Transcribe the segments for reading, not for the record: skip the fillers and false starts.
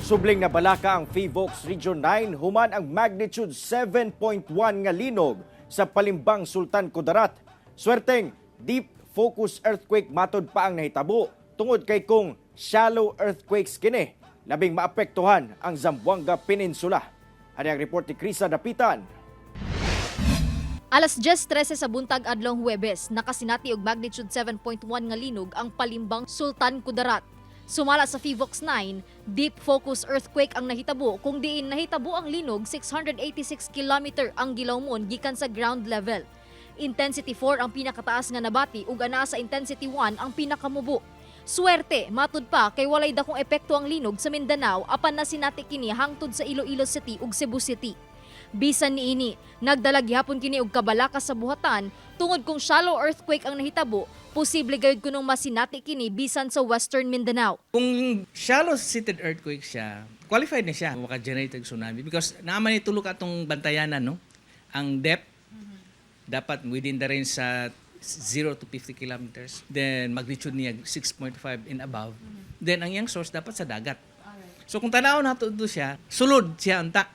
Subling nabalaka ang PHIVOLCS Region 9 human ang magnitude 7.1 nga linog sa Palimbang, Sultan Kudarat. Swerteng deep focus earthquake matod pa ang nahitabo tungod kay kung shallow earthquakes kini, labing maapektuhan ang Zamboanga Peninsula. Ani ang report ni Krisa Dapitan. Alas 10:13 sa buntag adlong Huwebes, nakasinati og magnitude 7.1 nga linog ang Palimbang, Sultan Kudarat. Sumala sa PHIVOLCS 9, deep focus earthquake ang nahitabo kung diin nahitabo ang linog 686 kilometer ang gilawmon gikan sa ground level. Intensity 4 ang pinakataas nga nabati ug anaa sa intensity 1 ang pinakamubo. Swerte, matud pa, kay walay dakong epekto ang linog sa Mindanao apan nasinati kini hangtod sa Iloilo City ug Cebu City. Bisan niini, nagdala gihapon kini og kabalaka sa buhatan tungod kung shallow earthquake ang nahitabo, posible gayud kunong masinati kini bisan sa Western Mindanao. Kung shallow seated earthquake siya, qualified na siya maka-generate og tsunami because naa man ni tulo ka atong bantayanan, no? Ang depth dapat within the range sa 0 to 50 kilometers. Then magnitude niya 6.5 and above. Then ang iyang source dapat sa dagat. So kung tanaw nato do siya, sulod siya unta.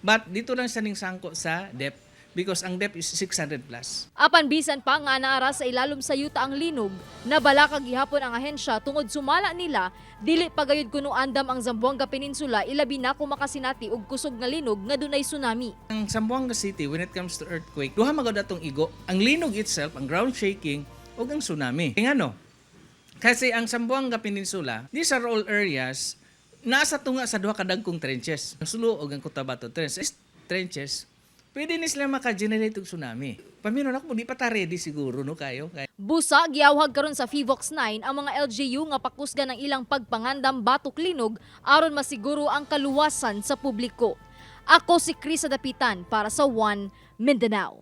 But dito lang siya ning sangko sa depth because ang depth is 600 plus. Apan bisan pa nga naa ra sa ilalom sa yuta ang linog, nabalaka gihapon ang ahensya tungod sumala nila, dili pa gayud kuno andam ang Zamboanga Peninsula, ilabi na kung makasinati og kusog nga linog nga dunay tsunami. Ang Zamboanga City, when it comes to earthquake, duha magod atong igo. Ang linog itself, ang ground shaking, ug ang tsunami. Ngano? Kasi ang Zamboanga Peninsula, these are all areas nasa tunga sa duha ka dagkong trenches. Ang Sulu ug ang Cotabato Trench. These trenches, pwede ni sila maka-generate og tsunami. Paminaw nako, di pa ta ready siguro, no, kayo. Kay Busa, giawhag karon sa PHIVOLCS 9 ang mga LGU nga pakusgan ang ilang pagpangandam batok linog aron masiguro ang kaluwasan sa publiko. Ako si Krisa Dapitan para sa One Mindanao.